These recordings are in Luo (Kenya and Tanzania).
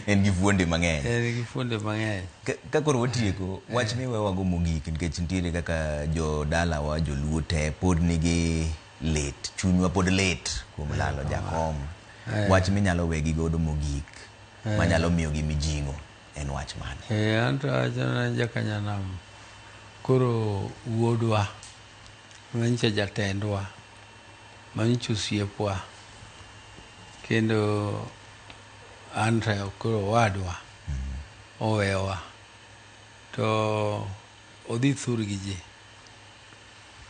En gi fuonde mang'eny. En gi fuonde mang'eny. Ka koro watieko, wach miwewago mogik nikech nitiere kaka jodalawa joluo te pod nigi lit, chunywa pod lit kuom lalo jakom. Wach minyalo wegi godo mogik manyalo miyogi mijing'o en wach mane? An to awacho ni jakanyanam koro wuodwa manyicha jatendwa manyicha osiepwa kendo an to koro owadwa owewa to odhi thur gi ji.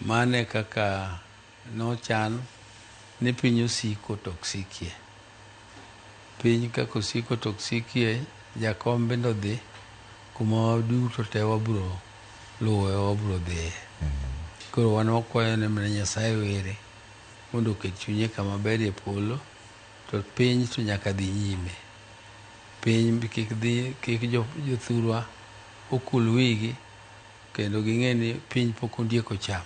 Mano e kaka nochan ni piny osiko to ok sikie. Piny kaka osiko to ok sikie, jakom bende odhi kuma waduto te wabiro luwe wabiro dhiye. Koro wan wakwayo ni mana Nyasaye were mondo oket chunye kama ber e polo to piny to nyaka dhi nyime. Piny kik dhi kik jothurwa okul wigi kendo ging'e ni piny pok ondiek ochamo.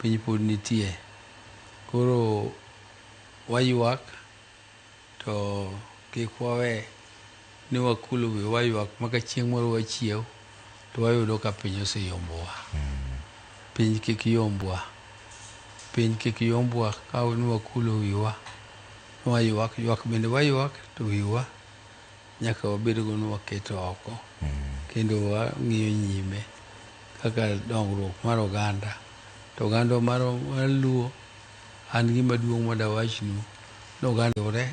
Piny pod nitie. Koro waywak to kik wawe ni wakulo wiwa waywak maka chieng' moro wachiew to wayudo ka piny oseyombowa. Piny kik yombwa. Piny kik yombwa ka ni wakulo wiwa waywak. Ywak bende waywak to wiwa nyaka wabedgo ni waketo oko kendo wang'iyo nyime kaka dongruok mar oganda. To oganda mar Luo an gima duong' madawachnu ni oganda riwre.